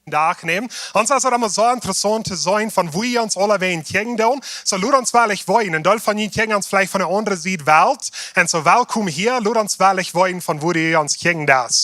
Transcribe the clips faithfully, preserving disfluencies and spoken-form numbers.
Dach nämen. Ons es daut emma soo interessaunt to seenen von wua wie ons aula wäajen kjikjen doonen. Soo lot ons wellich weeten. Een Deel von junt kjikjen ons veleicht von eene aundre Sied Welt. Un soo welkom hia, lot ons wellich weeten von wua wie ons kjikjen doonen.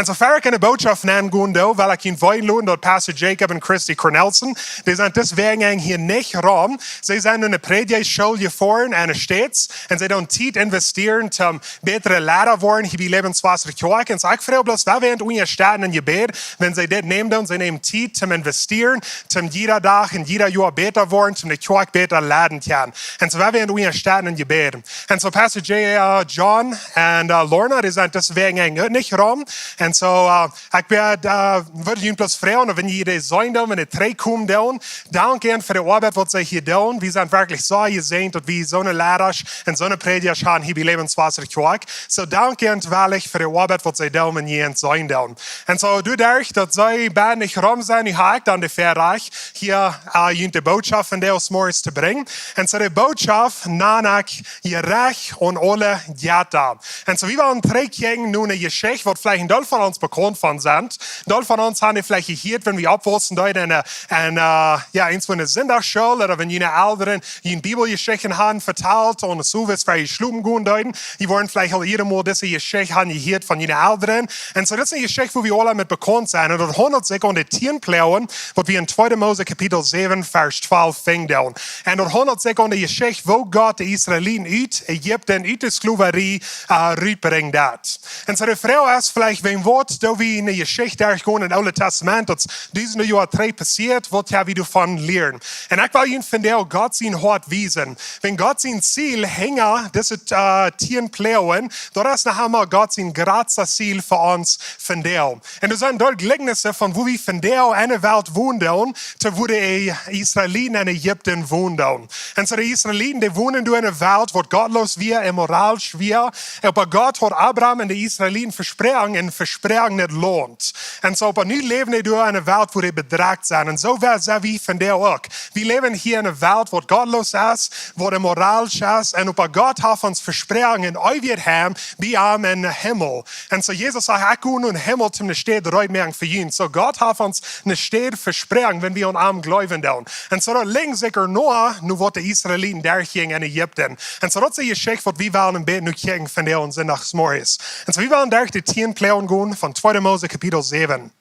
Un soo ver ekj enne Bootschoft nengonen doo, well ekj junt weeten loten daut Pastor Jacob un Christy Cornelsen, dee sent deswäajen hia nich rom. See sent no eene Prädjaschool jefoaren enne States. Un see doonen Tiet investieren toom bätre Liera woaren hia bie Lebenswasser Kjoakj. Un soo ekj froag bloos, well wie an unjastetten em Jebäd, wan see dit nämen doonen, see nämen Tiet toom investieren, toom jieda Dach un jieda Joa bäta woaren, toom de Kjoakj bäta leiden kjennen. Un soo well wie an unjastetten em Jebäd. Un soo Pastor J, uh, John un, uh, Lorna, dee sent deswäajen uk nich rom. Un soo, uh, ekj wudd, uh, wudd junt bloos froagen, wan jie dee seenen doonen, wan dee trigjkomen doonen, dank an fa de Oabeit waut see hia doonen. Wie sent werkjlich soo jesäajent daut wie soone Liera un soone Prädja haben hia bie Lebenswasser Kjoakj. Soo dank an wellich fa de Oabeit waut see doonen, wan jie an seenen doonen. Un soo doaderch daut see beid nich rom sent, nu hab ekj dan de Väarajcht hia, uh, junt de Bootschoft vondoag zemorjes to brinjen. Un soo de Bootschoft: Nanen ekj jerajcht aun aule Jetta. Un soo wie wellen trigjkjikjen no eene Jeschicht waut veleicht een Deel von ons bekaunt von sent. Een Deel von ons haben veleicht jehieet, wan wie oppwussen deeden en, uh, en, uh, jo, eent von de Sindachschool, ooda wan june Elren junt Bibeljeschichten haben vetalt, un soo wiet wie jeschlopen gonen deeden. Jie woaren veleicht aul eenjemol dise Jeschicht haben jehieet von june Elren. Un soo daut es eene Jeschicht wua wie aula met bekaunt sent. Un daut haundelt sikj om de tieen Ploagen, waut wie en tweede Mose Kapitel säwen, Varsch twalf finjen doonen. Un daut haundelt sikj om de Jeschicht woo Gott de Israeliten ut Ägipten, ut de Sklowarie, uh, rutbrinjen deed. Un soo de Froag es veleicht, wan waut doo wie eene Jeschicht derchgonen em Oolen Tastament, daut es dusende Joa trigj passieet, waut ha wie doavon jelieet? Un ekj well junt vondoag Gott sien Hoat wiesen. Wan Gott sien Ziel hinja dise, uh, tieen Ploagen, daut es noch emol Gott sien jratstet Ziel fa ons vondoag. Un doa sent doa Jlikjnisen von wua wie vondoag enne Welt wonen doonen, to wua de Israeliten en Ägipten wonen doonen. Un soo de Israeliten, dee wonen doa enne Welt waut gottloos wia, immoralisch wia. Oba Gott haud Abraham un de Israeliten vesproaken, een vesproakenet Launt. Un soo oba nu läwen dee doa enne Welt wua dee bedrekjt sent. Un soo wea sent wie vondoag uk. Wie läwen hia enne Welt waut gottloos es, waut immoralisch es. Un oba Gott haft ons vesproaken een eewjet Heim bie am em Himmel. Un soo Jesus sajcht: Ekj go nom Himmel toom eene Städ reed moaken fa junt. Soo Gott haft ons eene Städ vesproaken, wan wie aun am jleewen doonen. Un soo daut linkjt sikj no, no waut de Israeliten derchjinjen en Ägipten. Un soo daut es de Jeschicht waut wie wellen een bät no kjikjen vondoag Sindachsmorjes. Un soo wie wellen derch de tieen Ploagen gonen von tweede Mose Kapitel säwen.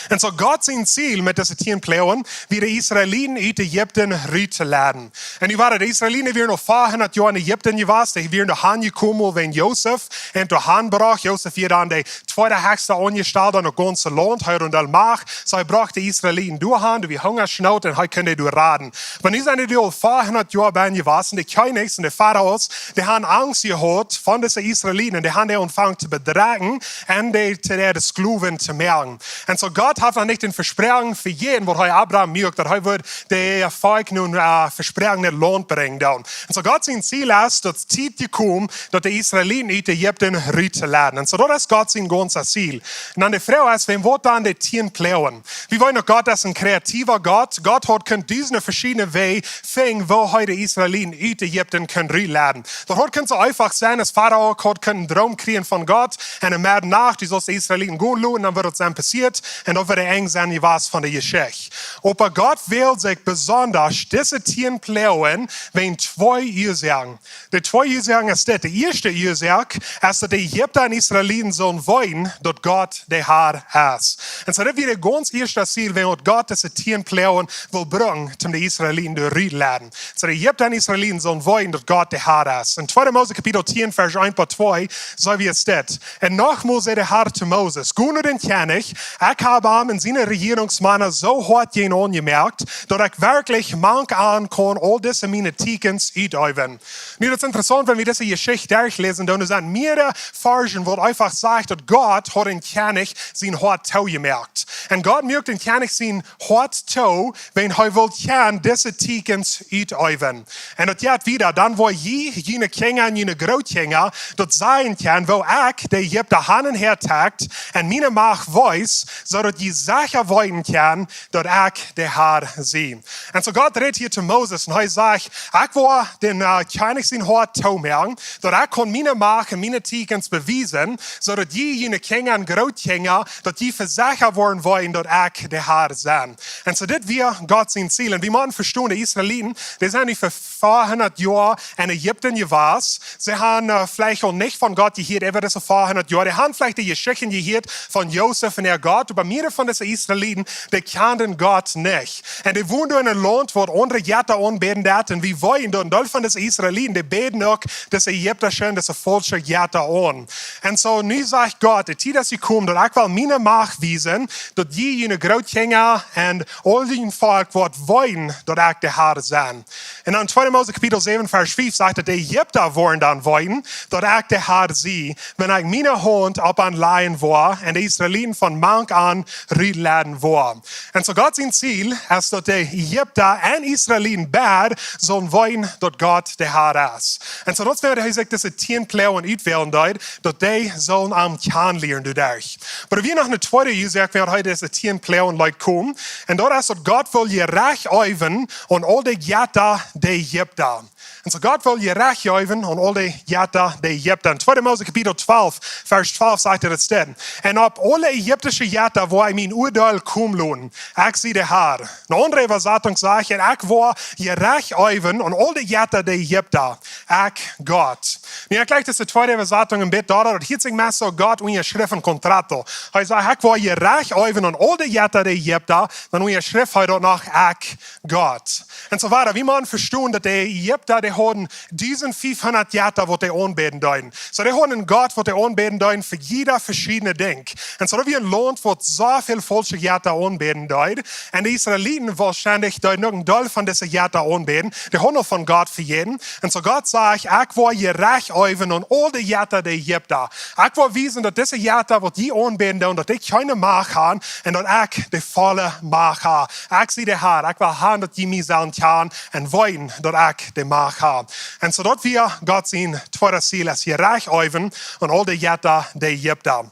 Un soo Gott sien Ziel met dise tieen Ploagen wia de Israeliten ut Ägipten rut to leiden. Un nu wieren de Israeliten, dee wieren aul veahundat Joa en Ägipten jewast, dee wieren doa han jekomen wäajen Josef, un doa han brocht Josef wia dan de tweede hechste Aunjestalde en daut gaunze Launt, hee haud dan Macht, soo hee brocht de Israeliten doa han, doa wia Hungasnoot un hee kunn dee doa raden. Oba nu sent dee aul veahundat Joa bie jewast, de Kjennichs un de Faraos, dee han Angst jehaut von dise Israeliten un dee han dee aunjefongen to bedrekjen un dee to de Sklowen to moaken. Un soo Gott haft noch nich daut Vesproaken vejäten waut hee Abraham muak, daut hee wudd daut Volkj no een, äh, vesproakenet Launt brinjen doonen. Un soo Gott sien Ziel es, daut Tiet jekomen, daut de Israeliten ut Ägipten rut to leiden. Un soo daut es Gott sien gaunzet Ziel. Un dan de Froag es, wan waut dan de tieen Ploagen? Wie weeten uk, Gott es een kreatiwa Gott. Gott haud kunt dusende veschiedne Wäaj finjen, woo hee de Israeliten ut Ägipten kunn rut leiden. Daut haud kunt soo eefach sennen, aus Farao haud kunt een Droom kjrieen von Gott, un em Meddanacht, dee sull de Israeliten gonen loten, dan wudd daut sennen passieet, un dan wudd de Enj sennen jewast von de Jeschicht. Oba Gott wäld sikj besonda dise tieen Ploagen wäajen twee Uasoaken. De twee Uasoaken es dit. De ieeschte Uasoak es, daut de Ägipta un Israeliten sullen weeten, daut Gott de Har es. Un soo daut wia daut gaunz ieeschte Ziel, wäajen waut Gott dise tieen Ploagen wull brucken, om de Israeliten doa rut to leiden. Soo de Ägipta un Israeliten sullen weeten, daut Gott de Har es. En tweede Mose Kapitel tieen, Varsch eent bat twee, soo wia et dit. Un noch mol säd de Har to Moses: Go no dän Kjennich, ekj hab am un siene Rejierungsmana soo hoat jäajen aunjemoakt, daut ekj werkjlich mank an kaun aul dise miene Tieekjens uteewen. Nu, daut es interessaunt, wan wie dise Jeschicht derchläsen, dan doa sent mearere Varschen, waut eefach sajcht, daut Gott haud dän Kjennich sien Hoat toojemoakt. Un Gott muak dän Kjennich sien Hoat too, wäajen hee wull kjennen dise Tieekjens uteewen. Un daut jeit wieda: Dan woa jie, june Kjinja un june Grootkjinja daut sajen kjennen, woo ekj de Ägipta han un häa trakjt un miene Macht wees, soo daut jie secha weeten kjennen, daut ekj de Har sie. Un soo Gott rät hia to Moses un hee sajcht: Ekj woa dän, äh, Kjennich sien Hoat toomoaken, daut ekj kaun miene Macht un miene Tieekjens bewiesen, soo daut jie, june Kjinja un Grootkjinja, daut jie vesecha woaren weeten daut ekj de Har sie. Un soo dit wia Gott sien Ziel. Un wie motten vestonen, de Israeliten, dee sent nu fa vierhundat Joa en Ägipten jewast. See haben veleicht uk nich von Gott jehieet äwa dise vierhundat Joa. Dee haben veleicht de Jeschichten jehieet von Josef un äa Gott, oba meare von dise Israeliten, dee kjanden Gott nich. Un dee wonden en een Launt, waut aundre Jetta aunbäden deed. Un wie weeten daut een Deel von dise Israeliten, dee bäden uk dise ägiptische un dise faulsche Jetta aun. Un soo nu sajcht Gott, de Tiet es jekomen, daut ekj well miene Macht wiesen, daut jie, june Grootkjinja un aul jun Volkj woat weeten, daut ekj de Har sie. Un dan tweede Mose Kapitel säwen, Varsch fiew sajcht, daut de Ägipta woaren dan weeten, daut ekj de Har sie, wan ekj miene Haunt opp an lajen woa un de Israeliten von mank an rutleiden woa. Un soo Gott sien Ziel es, daut de Ägipta un Israeliten beid sellen weeten, daut Gott de Har es. Un soo daut wia, hee sikj dise tieen Ploagen utwälen deed, daut dee sellen am kjanen lieren doaderch. Oba wie noch ne tweede Uasoak, wua hee dise tieen Ploagen leet komen. Un daut es, daut Gott well Jerecht äwen aun aul de Jetta de Ägipta. Un soo Gott well Jerecht äwen aun aul de Jetta de Ägipta. En tweede Mose Kapitel twalf, Varsch twalf sajcht et dit. Un opp aule ägiptische Jetta woa ekj mien Uadeel komen loten. Ekj sie de Har. Eene aundre Äwasatunk sajcht, un ekj woa Jerecht äwen aun aul de Jetta de Ägipta. Ekj Gott. Nu, ekj jlikj dise tweede Äwasatunk een bät doaderch, daut hieet sikj mea soo: Gott unterschrift un contrato. Hee sajcht, ekj woa Jerecht äwen aun aul de Jetta de Ägipta, dan unterschrift hee daut noch, ekj Gott. Un soo wieda. Wie motten vestonen, daut de Ägipta, dee hauden dusent fiefhundat Jetta, waut dee aunbäden deeden. Soo, dee hauden een Gott, waut dee aunbäden deeden fa jieda veschiedne Dinkj. Un soo, daut wia een Launt, waut soo väl faulsche Jetta aunbäden deed. Un de Israeliten woarschienlich deeden uk een Deel von dise Jetta aunbäden. Dee hauden aul von Gott vejäten. Un soo Gott sajcht, ekj woa Jerecht äwen aun aul de Jetta de Ägipta. Ekj woa wiesen, daut dise Jetta, waut jie aunbäden doonen, daut dee kjeene Macht haben un daut ekj de volle Macht hab. Ekj sie de Har, ekj well haben, daut jie mie sellen kjanen un weeten, daut ekj de Macht hab. Un soo daut wia Gott sien tweedet Ziel, es Jerecht äwen aun aul de Jetta de Ägipta.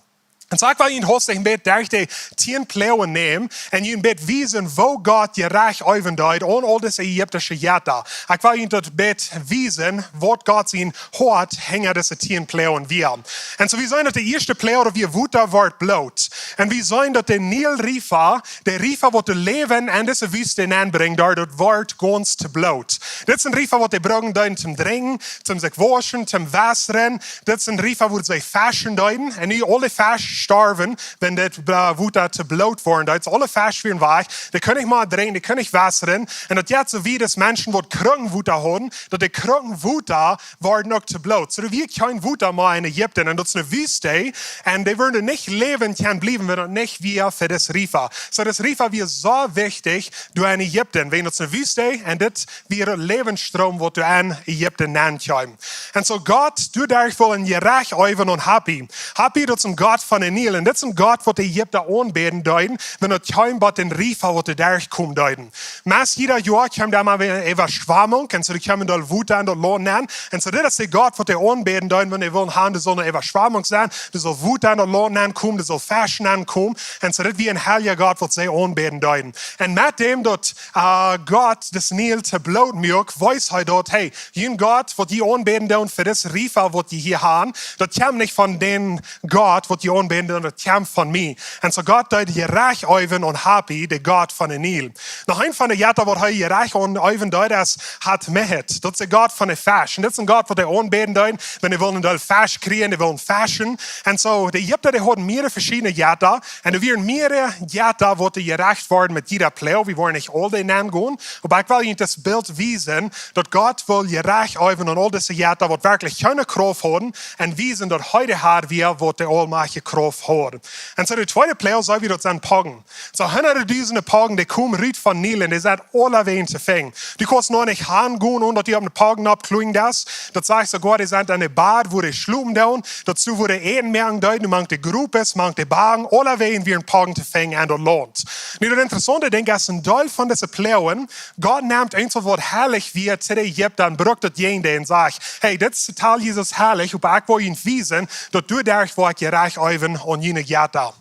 Un soo ekj well junt haustich een bät derch de tieen Ploagen nämen un junt een bät wiesen, woo Gott Jerecht äwen deed aun aul dise ägiptische Jetta. Ekj well junt daut een bät wiesen, waut Gott sien Hoat hinja dise tieen Ploagen wia. Un soo, wie seenen, daut de ieeschte Ploag, daut wia Wota wort Bloot. Un wie seenen, daut de Nil River, de River, waut daut Läwen en dise Wüste nenbrinjt, doa, daut wort gaunz to Bloot. Dit es een River, waut dee brucken deeden toom drinkjen, toom sikj wauschen, toom wässren. Dit es een River, wua see feschen deeden. Un nu aule Fesch storwen, wan dit, äh, Wota to Bloot woaren deed. Aule Fesch wieren wajch. Dee kunnen nich mea drinkjen, dee kunnen nich wässren. Un daut jeit soo wiet, daut Menschen, waut Krucken Wota hauden, daut de Krucken Wota worden uk to Bloot. Soo, doa wia kjeen Wota mea en Ägipten. Un daut es eene Wüste. Un dee wudden nich läwen kjennen bliewen, wan daut nich wia fa dis River. Soo, dis River wia soo wichtich doa en Ägipten. Wäajen daut es eene Wüste un dit wia de Läwensstroom, waut doa en Ägipten nenkjeem. Un soo Gott, doa derch wull hee Jerecht äwen aun Hapi. Hapi, daut es een Gott von dän Nil. Un dit es een Gott, waut de Ägipta aunbäden deeden, wan daut kjeem bie dän River, waut doa derch komen deeden. Meist jieda Joa kjeem doa mol wada eene Äwaschwemmunk, un soo doa kjeem een Deel Wota en daut Launt nenn. Un soo dit es de Gott, waut dee aunbäden deeden, wan dee wullen haben, doa saul eene Äwaschwemmunk sennen, doa saul Wota en daut Launt nenn komen, doa saul Fesch nenn komen. Un soo dit wia een heilja Gott, waut see aunbäden deeden. Un met däm daut, äh, Gott dän Nil to Bloot muak, wees hee daut, hey, jun Gott, waut jie aunbäden doonen fa dis River, waut jie hia haben, daut kjemt nich von dän Gott, waut jie aunbäden doonen, daut kjemt von mie. Un soo Gott deed Jerecht äwen aun Hapi, de Gott von dän Nil. Noch een von de Jetta, waut hee Jerecht äwen deed, es Hat Mehit. Daut es de Gott von de Fesch. Un dit es een Gott, waut dee aunbäden deeden, wan dee wullen een Deel Fesch kjrieen, dee wullen feschen. Un soo, de Ägipta, dee hauden mearere veschiedne Jetta. Un doa wieren mearere Jetta, waut dee Jerecht worden met jieda Ploag. Wie woaren nich aul doa nenn gonen. Oba ekj well junt dit Bilt wiesen, daut Gott wull Jerecht äwen aun aul dise Jetta, waut werkjlich kjeene Krauft hauden, un wiesen, daut hee de Har wia, waut de aulmajchtje Krauft haud. Un soo de tweede Ploag, soo aus wie daut seenen, Poggen. Soo hunderte dusende Poggen, dee komen rut von Nil un dee sent aulawäajen to finjen. Du kaust noch nich han gonen, onen daut du opp een Poggen oppklomen deist. Daut sajcht soogoa, dee sent aun de Bad, wua dee schlopen doonen. Daut es doa, wua dee Äten moaken deeden, mank de Grupas, mank de Boagen, aulawäajen wieren Poggen to finjen en daut Launt. Nu, daut interessaunte Dinkj es, een Deel von dise Ploagen, Gott nemt eent, waut heilich wia to de Ägipta, un brukt daut jäajen dee un sajcht, hey, dit es total Jesus heilich, oba ekj well junt wiesen, daut doa derch woa ekj Jerecht äwen aun june Jetta.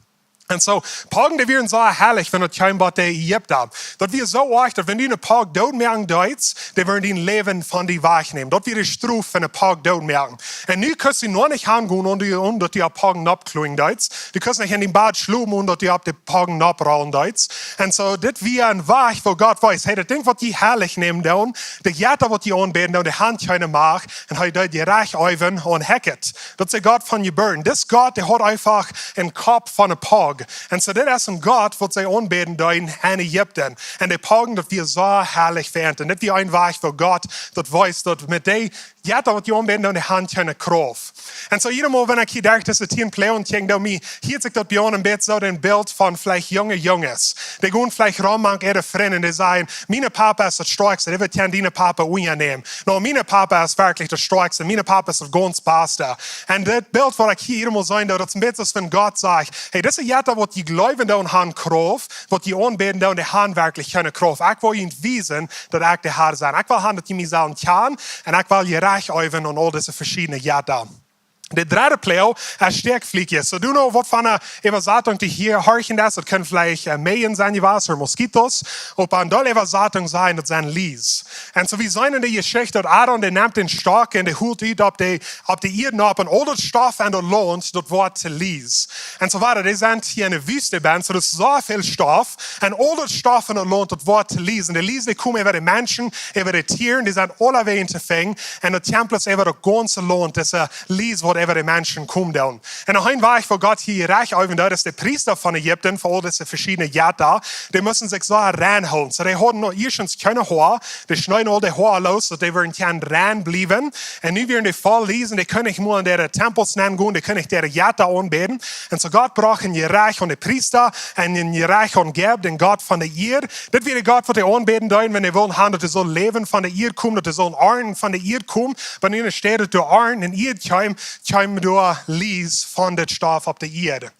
Un soo, Poagen, dee wieren soo heilich, wan daut kjeem bie de Ägipta. Daut wia soo oajch, daut wan du ne Poag doot moaken deetst, dee wudden dien Läwen von die wajchnämen. Daut wia de Strof fa ne Poag doot moaken. Un nu kust du noch nich hangonen, onen daut du opp Poagen nopp kloen deetst. Du kust nich en dien Bad schlopen, onen daut du opp de Poagen nopp rollen deetst. Un soo, dit wia een Wajch, woo Gott wees: Hey, daut Dinkj, waut jie heilich nämen doonen, de Jetta, waut jie aunbäden doonen, dee han kjeene Macht, un hee deed Jerecht äwen aun Heket. Daut es de Gott von Jeburten. Dis Gott, dee haud eefach een Kopp von ne Poag. Un soo, dit es een Gott, waut see aunbäden deeden en Ägipten. Un de Poagen, daut wia soo heilich fa an. Un dit wia een Wajch, woo Gott daut wees, daut met de Jetta, waut jie aunbäden doonen, dee han kjeene Krauft. Un soo, jiedatmol, wan ekj hia derch dise tieen Ploagen kjikj, dan mie, hia sikj daut bie mie een bät soo daut Bilt von veleicht junge Junges. Dee gonen veleicht rom mank äare Frind un dee sajen: Mien Papa es daut stoakjste, dee woat kjeen dienen Papa unjanämen. Nä, mien Papa es werkjlich daut stoakjste, mien Papa es daut gaunz baste. Un dit Bilt, waut ekj hia jiedatmol seenen doo, daut es een bät soo aus wan Gott sajcht: Hey, dise Jetta, waut jie jleewen doonen han Krauft, waut jie aunbäden doonen, dee han werkjlich kjeene Krauft. Ekj well junt wiesen, daut ekj de Herr sie. Ekj well han, daut jie mie sellen kjanen, un ekj well Jerecht äwen aun aul dise veschiedne Jetta. De dredde Ploag es Stekjflieekjes. Soo, ekj weet nich, waut fa ne Äwasatunk du hia horchst, daut kaun veleicht, äh, Meejen sennen jewast, ooda Moskitos. Opp eene Deel Äwasatunk sajen, daut sent Lies. Un soo, wie seenen en de Jeschicht, daut Adam, dee nemt dän Stock un dee hoolt ut opp de, opp de Ieed nopp, un aul daut Stoff en daut Launt, daut woat to Lies. Un soo wieda, dee sent hia en de Wüste benn, soo daut es soo väl Stoff, un aul daut Stoff en daut Launt, daut woat to Lies. Un de Lies, dee komen äwa de Menschen, äwa de Tieren, dee sent aulawäajen to finjen, un daut kjemt bloos äwa daut gaunze Launt, dise Lies, waut äwa de Menschen komen doonen. Un noch een Wajch, woo Gott hia Jerecht äwen deed, es de Priesta von Ägipten, fa aul dise veschiedne Jetta, dee musten sikj soo reinhoolen. Soo, dee hauden noch ieeschtens kjeene Hoa, dee schneeden aul de Hoa loos, daut dee wudden kjennen rein bliewen. Un nu wieren dee voll Lies, dee kunnen nich mea en de Tempels nengonen, dee kunnen nich de Jetta aunbäden. Un soo Gott brocht een Jerecht aun de Priesta un een Jerecht aun Geb, dän Gott von de Ieed. Dit wia de Gott, waut dee aunbäden deeden, wan dee wullen han, daut dee sull Läwen von de Ieed komen, daut dee sull arnten von de Ieed komen. Oba nu enne Städ daut dee arnten en Ieed kjeem, kjeem doa Lies von dit Stoff opp de Ieed.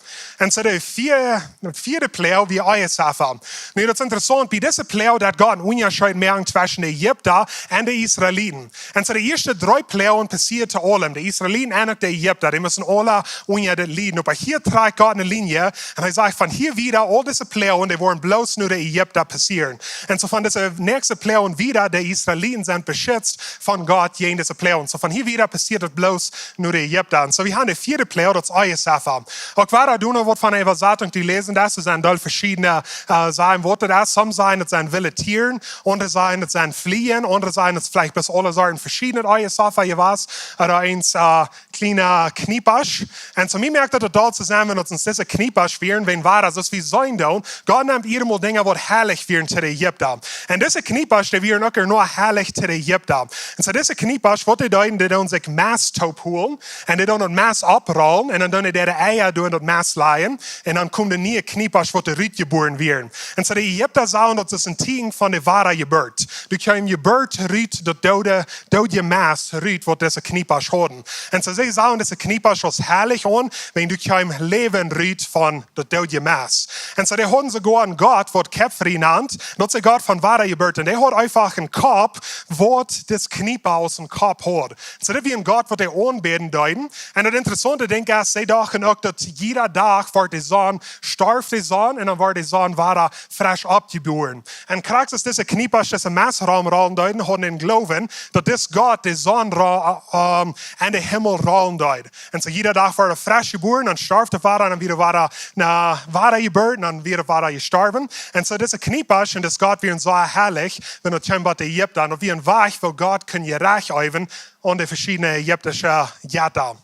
Un soo de vea-, de vieede Ploag wia Eejesaffa. Nu, daut es interessaunt, bie dise Ploag deed Gott een Unjascheet moaken tweschen de Ägipta un de Israeliten. Un soo de ieeschte dree Ploagen passieed to aulem. De Israeliten un uk de Ägipta, dee musten aule unja dit lieden. Oba hia trakjt Gott ne Lienje un hee sajcht, von hia wieda, aul dise Ploagen, dee woaren bloos no de Ägipta passieren. Un soo von dise näakjste Ploagen wieda, de Israeliten sent beschitzt von Gott jäajen dise Ploagen. Soo von hia wieda passieet daut bloos no de Ägipta. Un soo, wie han de vieede Ploag, daut es Eejesaffa. Uk wieda, du nich waut von ne Äwasatunk läsen deist, doa sent aul veschiedne, äh, Sachen, waut daut es. Some sajen, daut sent wille Tieren, aundre sajen, daut sent Fleajen, aundre sajen, daut es veleicht bloos aule Sorten veschiedne Eejesaffa jewast, ooda eens, äh, kjliene Kjniepasch. Un soo, mie moakt daut, daut doa to sennen, daut ons dise Kjniepasch wieren, wan wieda, soo aus wie seenen doonen, Gott nemt hia mol Dinja, waut heilich wieren to de Ägipta. Un dise Kjniepasch, dee wieren uk noch heilich to de Ägipta. Un soo dise Kjniepasch, waut dee deeden, dee doonen sikj Mest toop hoolen, un dee doonen daut Mest opprollen, un dan doonen dee de Eia doa en daut Mest lajen, un dan komen de niee Kjniepasch, waut doa rut jebuaren wieren. Un soo de Ägipta sagen, daut es een Tieekjen von de Wadajeburt. Doa kjeem Jeburt rut, daut doode, doodje Mest rut, waut dise Kjniepasch hauden. Un soo see sagen, dise Kjniepasch wia heilich aun, wan doa kjeem Läwen rut von daut doodje Mest. Un soo, dee hauden soogoa een Gott, waut Kepfri nant, daut es de Gott von Wadajeburt. Un dee haud eefach een Kopp, waut dis Kjniepa aus een Kopp haud. Soo, daut wia een Gott, waut dee aunbäden deeden. Un daut interessaunte Dinkj es, see dochten uk, daut jieda Dach wort de Sonn, storf de Sonn, un dan wort de Sonn wada fresch oppjebuaren. Un krakjt soo aus dise Kjniepasch dise Mest romrollen deeden, hauden dän Gloowen, daut dis Gott de Sonn ro-, äh, ähm, en de Himmel rollen deed. Un soo jieda Dach wort fresch jebuaren, dan storf de Wadajeburt, dan wia de Wadajeburt, na, Wadajeburt, dan wia de Wadajeburt jestorwen. Un soo dise Kjniepasch un dis Gott wieren soo heilich, wan daut kjeem bie de Ägipta. Un daut wia een Wajch, woo Gott kunn Jerecht äwen aun de veschiedne ägiptische Jetta.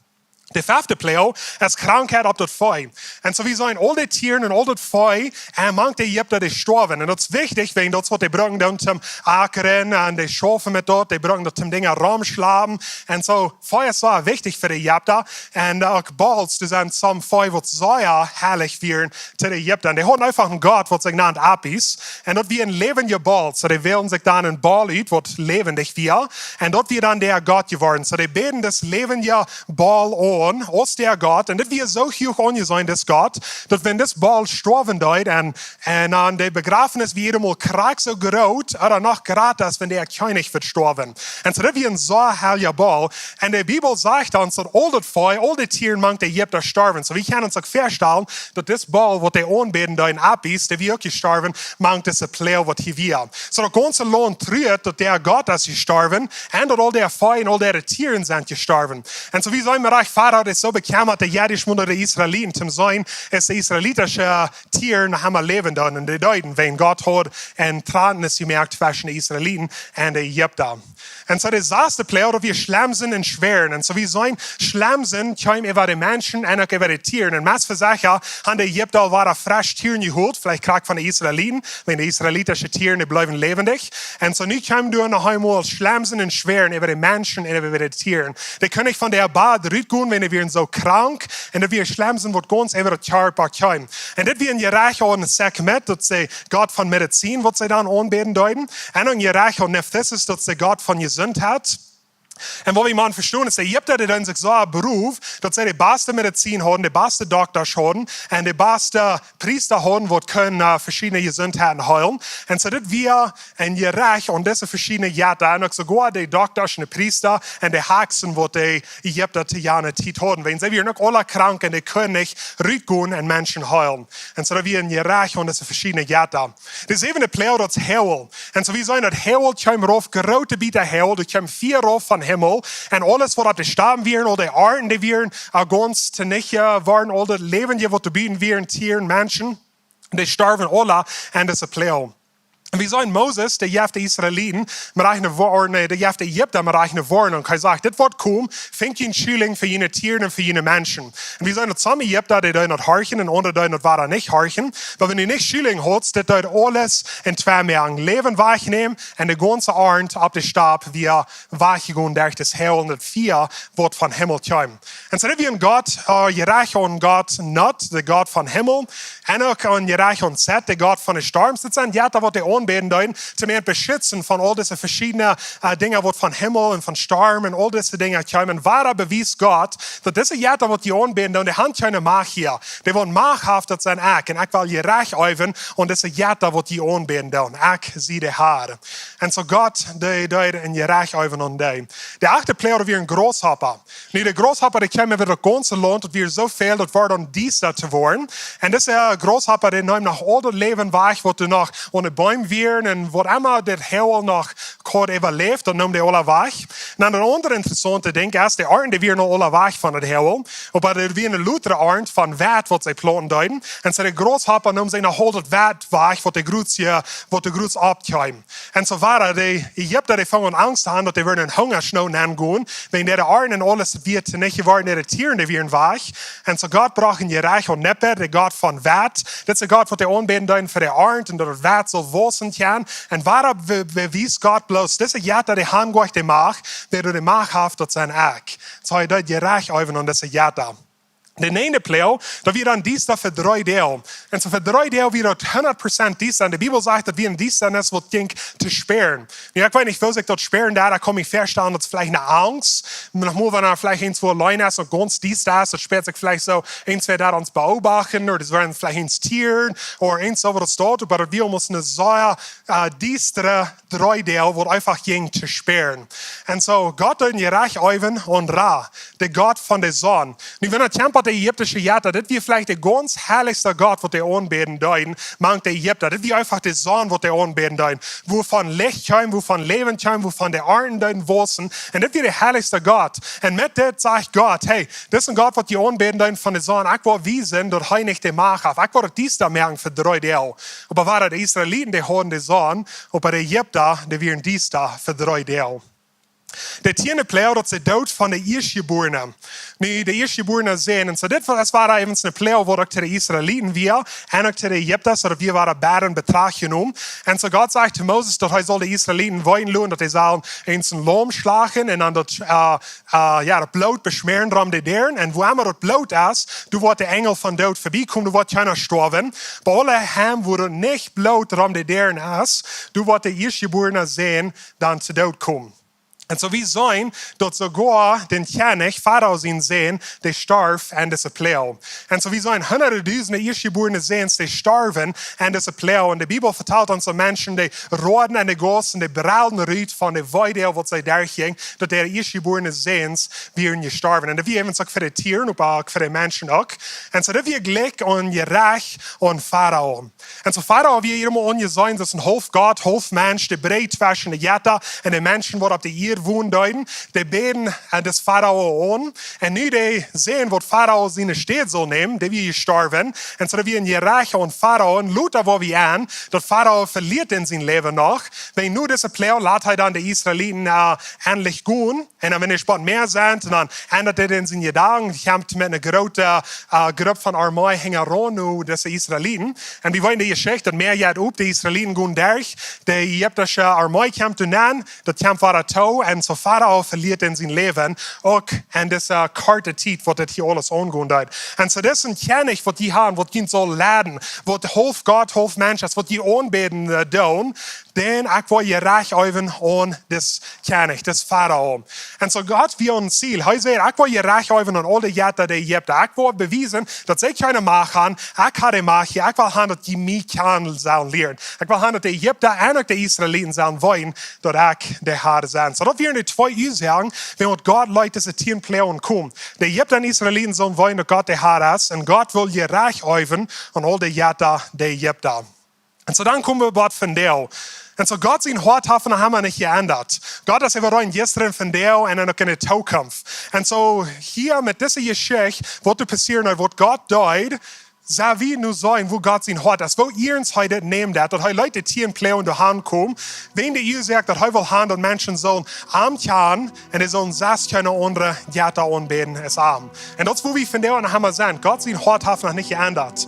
De fefte Ploag es Krankheit opp daut Vee. Un soo, wie seenen, aul de Tieren un aul daut Vee, äh, mank de Ägipta, dee storwen. Un daut es wichtich, wäajen daut es waut dee brucken doonen toom akren, un dee schaufen met daut, dee brucken daut toom Dinja romschlapen. Un soo, Vee es sea wichtich fa de Ägipta. Un, äh, uk Bulls, doa sent some Vee, waut sea heilich wieren to de Ägipta. Un dee hauden eefach een Gott, waut sikj nant Apis. Un daut wia een läwendja Bull. Soo, dee wälden sikj dan een Bull ut, waut läwendich wia. Un daut wia dan de Gott jeworden. Soo, dee bäden dis läwendja Bull aun. aun aus dee Gott, un dit wia soo huach aunjeseenen, dis Gott, daut wan dis Baul stoawen deed, un, un aun de Bejrafnis wia hee mol krakjt soo groot, ooda noch jrata aus wan dee Kjennich wudd stoawen. Un soo dit wia een soo heilja Baul. Un de Bibel sajcht ons daut aul daut Volkj, aul de Tieren mank de Ägipta storwen. Soo wie kjennen ons uk väastalen daut dis Baul, waut dee aunbäden deeden, Apis, dee wia uk jestorwen, mank dise Ploag, waut hia wia. Soo daut gaunze Launt truad, daut dee Gott es jestorwen, un daut aul dee Volkj un aul dee Tieren sent jestorwen. Un soo wie seenen mau rajcht, Farao es soo bekjemmat, dee jeit ieescht mol no de Israeliten, toom seenen, aus de israelitische Tieren noch emma läwen doonen. Un dee deeden, wan Gott haud eene Trennung jemoakt tweschen de Israeliten un de Ägipta. Un soo de sasde Ploag, daut wia Schlemsen un Schwäaren. Un soo wie seenen, Schlemsen kjeem äwa de Menschen un uk äwa de Tieren. Un meist fa secha haben de Ägipta aul wada fresch Tieren jeholt, veleicht krakjt von de Israeliten, wan de israelitische Tieren, dee bleewen läwendich. Un soo nu kjeem doa noch eemol Schlemsen un Schwäaren äwa de Menschen un äwa de Tieren. Dee kunnen nich von de Bad rutgonen, wan dee wieren soo krank. Un daut wia Schlemsen, waut gaunz äwa daut Kjarpa kjeem. Un dit wia een Jerecht aun Sekhmet, daut es de Gott von Medizin, waut see dan aunbäden deeden. Un een Jerecht aun Nephisis, daut es de Gott von Jesundheit. Un waut wie motten vestonen es, de Ägipta, dee deeden sikj soo berowen, daut see de baste Medizin hauden, de baste Dokta hauden un de baste Priesta hauden, waut kunnen, äh, veschiedne Jesundheiten heelen. Un soo dit wia een Jerecht aun dise veschiedne Jetta, un uk soogoa de Dokta un de Priesta un de Haksen, waut de Ägipta to jane Tiet hauden. Wan see wieren uk aula krank un dee kunnen nich rutgonen un Menschen heelen. Un soo daut wia een Jerecht aun dise veschiedne Jetta. De säwende Ploag, daut es Hoagel. Un soo wie seenen, daut Hoagel kjeem rauf, groote Bieta Hoagel, daut kjeem Fia rauf von Himmel. Un aules, waut opp de Staum wieren, aul de Arnten, dee wieren, äh, gaunz tonicht, äh, worden, aul daut Läwendje, waut doa buten wieren, Tieren, Menschen, dee storwen aula aun dise Ploag. Un wie seenen, Moses, dee jeft de Israeliten mau rajcht eene Wo-, ooda nä, dee jeft de Ägipta mau rajcht eene Woarnunk. Hee sajcht: "Dit woat komen, finjt june Schälinj fa june Tieren un fa june Menschen." Un wie seenen, daut sommje Ägipta, dee deeden daut horchen un aundre deeden daut wada nich horchen. Oba wan du nich Schälinj hast, dit deed aules en twee moaken: Läwen wajchnämen un de gaunze Arnt opp de Staum wia wajchjegonen derch daut Hoagel un daut Fia, waut von Himmel kjeem. Un soo daut wia een Gott, äh, Jerecht aun Gott Nod, de Gott von Himmel, un uk een Jerecht aun Set, de Gott von de Storms. Dit sent Jetta, waut dee aunbäden deeden, toom an beschitzen von aul dise veschiedne, äh, Dinja, waut von Himmel un von Storm un aul dise Dinja kjeemen. Wada bewiest Gott, daut dise Jetta, waut dee aunbäden deeden, dee haben kjeene Macht hia. Dee, waut Macht haft, daut sie ekj. Un ekj well Jerecht äwen aun dise Jetta, waut dee aunbäden deeden. Ekj sie de Har. Un soo Gott, dee, dee deed een Jerecht äwen aun dee. De achte Ploag wia een Grasshoppa. Nu, de Grasshoppa, dee kjeem äwa daut gaunze Launt, daut wia soo väl, daut wort dan diesta to woaren. Un dise, äh, Grasshoppa, dee neem noch aul daut Läwen wajch, waut doa noch aun de Beem wieren un waut emma daut Hoagel noch haud äwaläft, daut neem dee aula wajch. Un dan een aundret interessauntet Dinkj es, de Arnten, dee wieren aula wajch von daut Hoagel, oba doa wia eene lotre Arnt von Weit, waut see plaunten deeden. Un soo de Grasshoppa neem see noch aul daut Weit wajch, waut doa groots, waut doa groots oppkjeem. Un soo wia daut, de Ägipta, dee fungen aun Angst aun, daut dee wudden en Hungasnoot nengonen, wäajen de Arnten un aules wia tonicht jeworden, de Tieren, dee wieren wajch. Un soo Gott brocht een Jerecht aun Nebet, de Gott von Weit. Dit es de Gott, waut dee aunbäden deeden fa de Arnt un daut daut Weit sull wausen kjennen. Un wada be-, bewiest Gott bloos, dise Jetta, dee haben goanich de Macht, wäa doa de Macht haft, daut sie ekj. Soo hee deed Jerecht äwen aun dise Jetta. De näajende Ploag, daut wia dan diesta fa dree Doag. Un soo fa dree Doag wia daut hundat Prozent diesta. Un de Bibel sajcht, daut wia eene Diestanis, waut jinkj to späaren. Nu, ekj weet nich, woo sikj daut späaren deed, doa kaun ekj mie väastalen, daut es veleicht eene Angst. Noch mol, wan eena veleicht irjentwua auleen es un gaunz diesta es, daut späat sikj veleicht soo, irjentwäa deit ons beobachten, ooda daut wieren veleicht irjent Tieren, ooda irjent soo waut daut steit, oba daut wia aulemol eene sea, äh, diestre dree Doag, waut eefach jinkj to späaren. Un soo, Gott deed een Jerecht äwen aun Ra, de Gott von de Sonn. Nu, wan eena kjikjt, de ägiptische Jetta, dit wia veleicht de gaunz heilichste Gott, waut dee aunbäden deeden, mank de Ägipta. Dit wia eefach de Sonn, waut dee aunbäden deeden. Wua von Licht kjeem, wua von Läwen kjeem, wua von de Arnten deeden wausen. Un dit wia de heilichste Gott. Un met dit sajcht Gott: "Hey, dit es een Gott, waut dee aunbäden deeden von de Sonn. Ekj well wiesen, daut hee nich de Macht haft. Ekj well daut diesta moaken fa dree Doag." Oba wada de Israeliten, dee hauden de Sonn, oba de Ägipta, dee wieren diesta fa dree Doag. De tieende Ploag, daut es de Doot von de Ieeschtjebuarne. Nu, de Ieeschtjebuarne Sän. Un soo, dit wia, daut wia eefach eene Ploag, waut uk to de Israeliten wia, un uk to de Ägipta, soo daut wia wada bäden Betracht jenomen. Un soo, Gott sajcht to Moses, daut hee saul de Israeliten weeten loten, daut dee sullen een Laum schlachten un dan daut, äh, äh, jo, daut Bloot beschmäaren rom de Däaren. Un wua emma daut Bloot es, doa woat de Enjel von Doot verbie komen, doa woat kjeena stoawen. Bie aule Heim, wua daut nich Bloot rom de Däaren es, doa woat de ieeschtjebuarne Sän dan to Doot komen. Un soo wie seenen daut soogoa dän Kjennich, Farao sien Sän, dee storf aun dise Ploag. Un soo wie seenen hundade dusende ieeschtjebuarne Säns, dee storwen aun dise Ploag. Un de Bibel vetalt ons von Menschen, dee roaden aun de Gauss un dee brellden rut von de Wee, waut see derchjinjen, daut äare ieeschtjebuarne Säns wieren jestorwen. Un daut wia äwent uk fa de Tieren, oba uk fa de Menschen uk. Un soo daut wia jlikj een Jerecht aun Farao. Un soo Farao wia hia emma aunjeseenen aus een haulf Gott, haulf Mensch, dee breid tweschen de Jetta un de Menschen, waut opp de Ieed wonen deeden. Dee bäden, äh, dis Farao aun. Un nu dee Sän, waut Farao siene Städ sull nämen, dee wia jestorwen. Un soo daut wia een Jerecht aun Farao. Un lota woa wie aun, daut Farao veliet en sien Läwen noch. Wan nu dise Ploag, lat hee dan de Israeliten, äh, endlich gonen. Un dan, wan et spoat mea sent, un dan endat hee en siene Jedanken, kjemt met eene groote, äh, Grupp von Armee hinjaraun no dise Israeliten. Un wie weeten de Jeschicht, daut Mäa jeit op, de Israeliten gonen derch, de ägiptische Armee kjemt doa aun, daut kjemt wada too, un soo Farao veliet en sien Läwen, uk en dise korte Tiet, waut dit hia aules aungonen deed. Un soo dit es een Kjennich, waut dee hauden, waut dee sull leiden, waut haulf Gott, haulf Mensch es, waut dee aunbäden, äh, doonen, dan ekj woa Jerecht äwen aun dis Kjennich, dis Farao. Un soo Gott wia een Ziel. Hee säd: "Ekj woa Jerecht äwen aun aul de Jetta de Ägipta. Ekj woa bewiesen, daut see kjeene Macht haben. Ekj hab de Macht hia. Ekj well haben, daut jie mie kjanen sellen lieren. Ekj well haben, daut de Ägipta un uk de Israeliten sellen weeten, daut ekj de Herr sie." Soo daut wieren dee twee Uasoaken, wuarom Gott leet dise tieen Ploagen komen. De Ägipta un Israeliten sellen weeten, daut Gott de Herr es. Un Gott well Jerecht äwen aun aul de Jetta de Ägipta. Un soo dan kome wie bie vondoag. Un soo Gott sien Hoat haft noch emma nich jeendat. Gott es äwaraul, jistren, vondoag un dan uk en de Tookunft. Un soo hia met dise Jeschicht, waut doa passieren deed, waut Gott deed, sent wie nu seenen, woo Gott sien Hoat es, woo iernst hee dit nemt, daut, daut hee leet de tieen Ploagen doa aunkomen, wäajen de Uasoak, daut hee well haben, daut Menschen sellen am kjanen un dee sellen sest kjeene aundre Jetta aunbäden aus am. Un daut es, woo wie vondoag noch emma sent. Gott sien Hoat haft noch nich jeendat.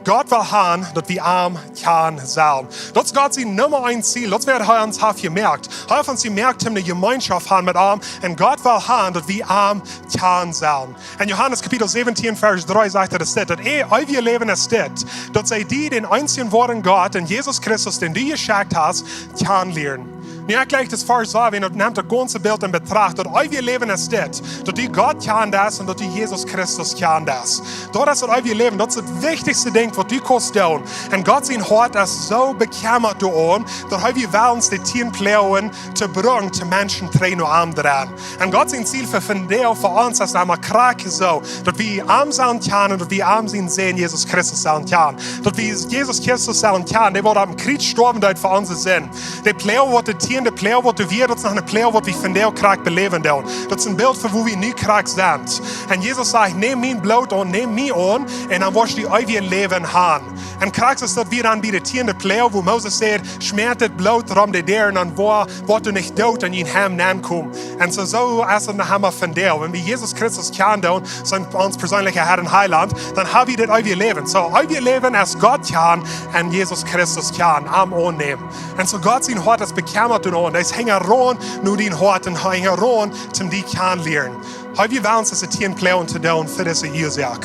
Gott well haben, daut wie am kjanen sellen. Daut es Gott sien Numma eent Ziel. Daut es, waut hee ons haft jemoakt. Hee haft ons jemoakt, om eene Jemeenschoft haben met am. Un Gott well haben, daut wie am kjanen sellen. En Johanes Kapitel säwentieen, Varsch dree sajcht et, es dit, daut eewje Läwen es dit, daut see die, dän eensjen woaren Gott, un Jesus Christus, dän du jeschekjt hast, kjanen lieren. Nu, ekj jleich daut Varsch soo, wan daut nemt daut gaunze Bilt en Betracht, daut eewje Läwen es dit, daut du Gott kjanen deist un daut du Jesus Christus kjanen deist. Daut es daut eewje Läwen, daut es daut wichtichste Dinkj, waut du kaust doonen. Un Gott sien Hoat es soo bekjemmat doarom, daut hee wia wellich, de tieen Ploagen to brucken, om Menschen trigj no am to dräajen. Un Gott sien Ziel fa vondoag, fa ons, es emma krakjt soo, daut wie am sellen kjanen, daut wie am sien Sän, Jesus Christus, sellen kjanen. Daut wie Jesus Christus sellen kjanen, dee waut aum Kjriez stoawen deed fa onse Sind. De Ploag, waut de tieen, de Ploag, waut doa wia, daut es noch eene Ploag, waut wie vondoag krakjt beläwen doonen. Daut es een Bilt von woo wie nu krakjt sent. Un Jesus sajcht: "Nämt mien Bloot aun, nämt mie aun, un dan woascht du eewjet Läwen haben." Un krakjt es daut, wia dan bie de tieen Ploag, woo Moses säd: "Schmäat daut Bloot rom de Däa, un dan woa-, woascht du nich doot en dien Heim nenkomen." Un soo, soo es et noch emma vondoag. Wan wie Jesus Christus kjanen doonen, sien, ons perseenlichen Herr un Heilaunt, dan hab wie daut eewje Läwen. Soo, eewjet Läwen es Gott kjanen un Jesus Christus kjanen, am aunnämen. Un soo Gott sien Hoat es bekjemmat doarom, un hee es hinjaraun no dien Hoat un hinjaraun, om die kjanen lieren. Hee wia wellich, dise tieen Ploagen to doonen fa dise Uasoak.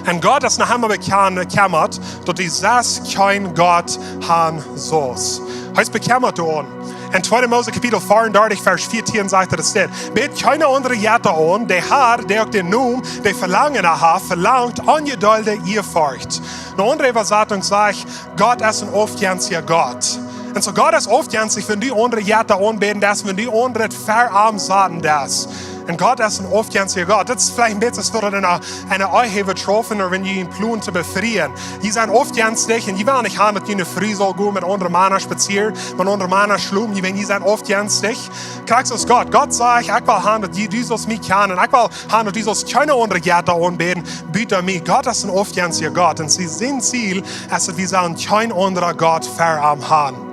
Un Gott es noch emma bekjemmat, daut wie sest kjeen Gott haben sellen. Hee es bekjemmat doarom. En tweede Mose Kapitel veeaundartich, Varsch vieetieen sajcht et, es dit: "Bät kjeene aundre Jetta aun, de Herr, dee uk dän Nomen, dee velangen haft, velangt onjedeelde Ieefurcht." Eene aundre Äwasatunk sajcht: "Gott es een aufjenstja Gott." Un soo Gott es aufjenstich, wan du aundre Jetta aunbäden deist, wan du aundret ver am saten deist. Un Gott es een aufjenstja Gott. Daut es veleicht een bät soo aus wan du en eene, en eene Ehe woascht schaufen, ooda wan du een Plon to befrieen. Dee sent aufjenstich un dee wellen nich haben, daut june Fru saul gonen met aundre Mana spazieren, met aundre Mana schlopen, dee, wan dee sent aufjenstich. Krakjt soo es Gott. Gott sajcht: "Ekj well haben, daut du, du sust mie kjanen. Ekj well haben, daut du sust kjeene aundre Jetta aunbäden, buta mie." Gott es een aufjenstja Gott. Un sien, sien Ziel es, daut wie sellen kjeen aundra Gott ver am haben.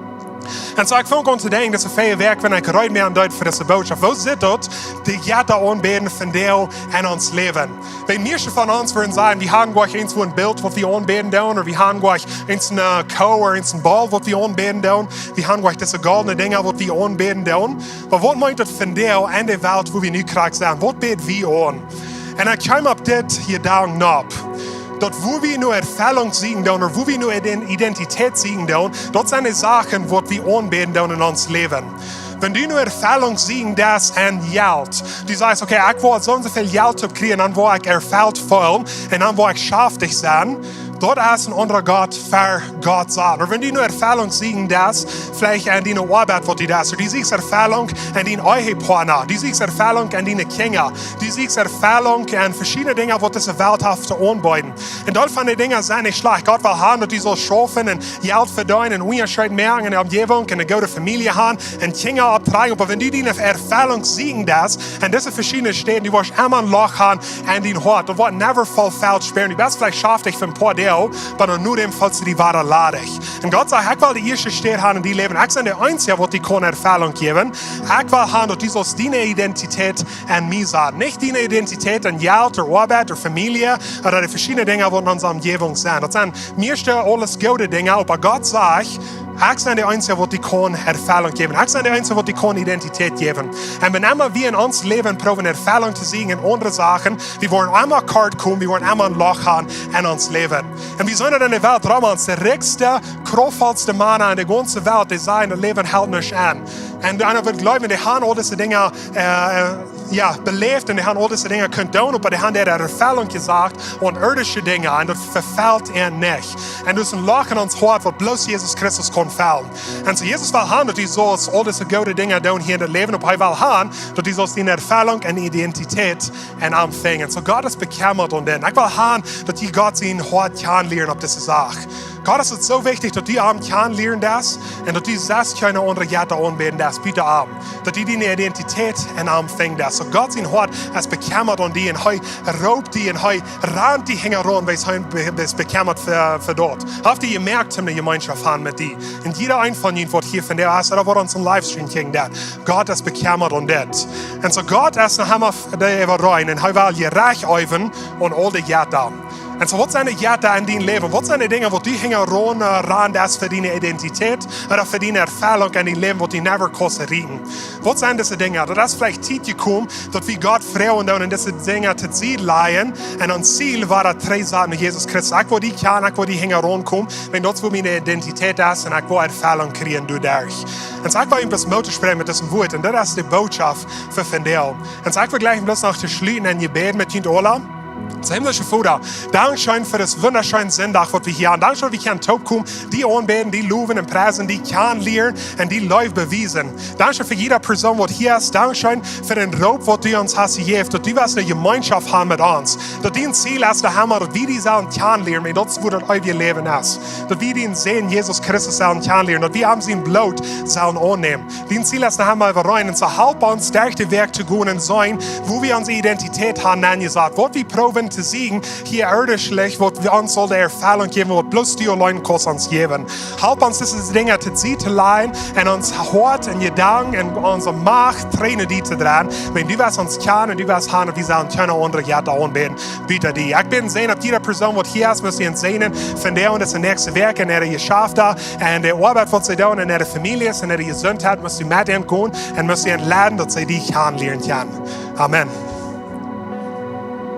Un soo, ekj funk aun to denkjen, daut es väl wieekj, wan ekj reed wia aun daut fa dise Botschaft. Woo sitt daut, de Jetta aunbäden vondoag en ons Läwen? Wan mieeschte von ons wudden sajen, wie haben goanich eent soo een Bilt, waut wie aunbäden doonen, ooda wie haben goanich eent eene Koa ooda eent een Boll, waut wie aunbäden doonen, wie haben goanich dise goldne Dinja, waut wie aunbäden doonen. Oba waut meent daut vondoag en de Welt, woo wie nu krakjt sent? Waut bäd wie aun? Un ekj kjeem opp dit Jedanken opp, daut woo wie no Erfellunk sieekjen doonen, ooda woo wie no Iden-, Identität sieekjen doonen, daut sent de Sachen, waut wie aunbäden doonen en ons Läwen. Wan du nu Erfellunk sieekjen deist en Jelt, du sajchst: Okay, ekj woa soo un soo väl Jelt oppkjrieen, dan woa ekj erfelt feelen un dan woa ekj schaftich sennen. Daut es een aundra Gott fa Gott sajen. Ooda wan du nu Erfellunk sieekjen deist, veleicht en diene Oabeit, waut du deist. Du sieekjst Erfellunk en dien Ehepoatna. Du sieekjst Erfellunk en diene Kjinja. Du sieekjst Erfellunk en veschiedne Dinja, waut dise Welt haft to aunbeeden. Un daut von de Dinja sent nich schlajcht. Gott well han, daut du saust schaufen un Jelt vedeenen un Unjascheet moaken en de Omjäwunk un eene goode Famielje han un Kjinja opptrakjen. Oba wan du diene Erfellunk sieekjen deist en dise veschiedne Städen, du woascht emma een Loch han en dien Hoat. Daut woat never voll felt spieren. Du best veleicht schaftich fa een poa Doag, oba dan no däm feelst du die wada ladich. Un Gott sajcht: Ekj well de ieeschte Städ han en dien Läwen. Ekj sie de eensja, waut die kaun Erfellunk jäwen. Ekj well han, daut du saust diene Identität en mie sajen. Nich diene Identität en Jelt ooda Oabeit ooda Famielje ooda de veschiedne Dinja, waut en onse Omjäwunk sent. Daut sent mieeschtens aules goode Dinja, oba Gott sajcht: Ekj sie de eensja, waut die kaun Erfellunk jäwen. Ekj sie de eensja, waut die kaun Identität jäwen. Un wan emma wie en ons Läwen proowen Erfellunk to sieekjen en aundre Sachen, wie woaren emma kort komen, wie woaren emma een Loch han en ons Läwen. Un wie seenen daut en de Welt rom, ons de rikjste, kraftvollste Mana en de gaunze Welt, dee sajen, daut Läwen helt nich aun. Un eena wudd jleewen, dee han aul dise Dinja, äh, jo, beläft un dee han aul dise Dinja kunt doonen, oba dee han äare Erfellunk jesat aun irdische Dinja un daut vefelt an nich. Un daut es een Loch en ons Hoat, waut bloos Jesus Christus kaun fellen. Un soo Jesus well han, daut du saust aul dise goode Dinja doonen hia en daut Läwen, oba hee well han, daut du saust diene Erfellunk un Identität en am finjen. Soo Gott es bekjemmat om dit. Ekj well han, daut jie Gott sien Hoat kjanen lieren opp dise Sach. Gott es daut soo wichtich, daut du am kjanen lieren deist un daut du sest kjeene aundre Jetta aunbäden deist, buta am. Daut du diene Identität en am finjen deist. Soo Gott sien Hoat es bekjemmat om die un hee roopt die un hee rant die hinjaraun, wiels hee be-, es bekjemmat fa, fa daut. Haft hee jemoakt, om eene Jemeenschoft han met die. Un jieda eena von junt, waut hia vondoag es, ooda waut onsen Livestream kjikjen deit, Gott es bekjemmat om dit. Un soo Gott es noch emma f-, de Äwarein un hee well Jerecht äwen aun aul de Jetta. Un soo, waut sent de Jetta en dien Läwen? Waut sent de Dinja, waut du hinjaraun, äh, rant es fa diene Identität ooda fa diene Erfellunk en dien Läwen, waut du never kaust erreichen? Waut sent dise Dinja? Daut es veleicht Tiet jekomen, daut wie Gott froagen doonen, dise Dinja to Sied lajen un ons Ziel wada trigj saten no Jesus Christus. Ekj well die kjanen, ekj well die hinjaraun komen, wiels daut es, wua miene Identität es, un ekj well Erfellunk kjrieen doaderch. Un soo, ekj well junt bloos Moot toospräakjen met dise Wieed, un daut es de Bootschoft fa vondoag. Un soo, ekj well jlikj bloos noch to schluten en Jebäd met junt aula. Soo, himmlischa Voda, dankscheen fa disen wundascheenen Sindach, waut wie hia han. Dankscheen, daut wie kjennen toopkomen, die aunbäden, die lowen un priesen, die kjanen lieren un die Leew bewiesen. Dankscheen fa jieda Persoon, waut hia es. Dankscheen fa dän Roop, waut du ons hast jejäft, daut du west eene Jemeenschoft han met ons. Daut dien Ziel es, Herr, daut wie die sellen kjanen lieren, wiels daut es, wua daut eewje Läwen es. Daut wie dien Sän Jesus Christus sellen kjanen lieren, daut wie am sien Bloot sellen aunnämen. Dien Ziel es, Herr, wua wie rein. Un soo, help ons, derch dän Wajch to gonen un seenen, wua wie onse Identität han nenjesat, waut wie proowen to sieekjen hia ieedisch, waut wie ons saul de Erfellunk jäwen, waut bloos du auleen kaust ons jäwen. Help ons, dise Dinja to Sied to lajen un ons Hoat un Jedanken un onse Macht trigj no die to dreien. Wiels du west ons kjanen un du west han, un wie sellen kjeene aundre Jetta aunbäden buta die. Ekj bäd un säajen opp jieda Persoon, waut hia es, motst du an säajnen vondoag un dise näakjste Wäakj en äare Jeschafta un de Oabeit, waut see doonen, en äare Famieljes, en äare Jesuntheit, motst du met an gonen un motst du an leiden, daut see die kjanen lieren kjennen. Amen.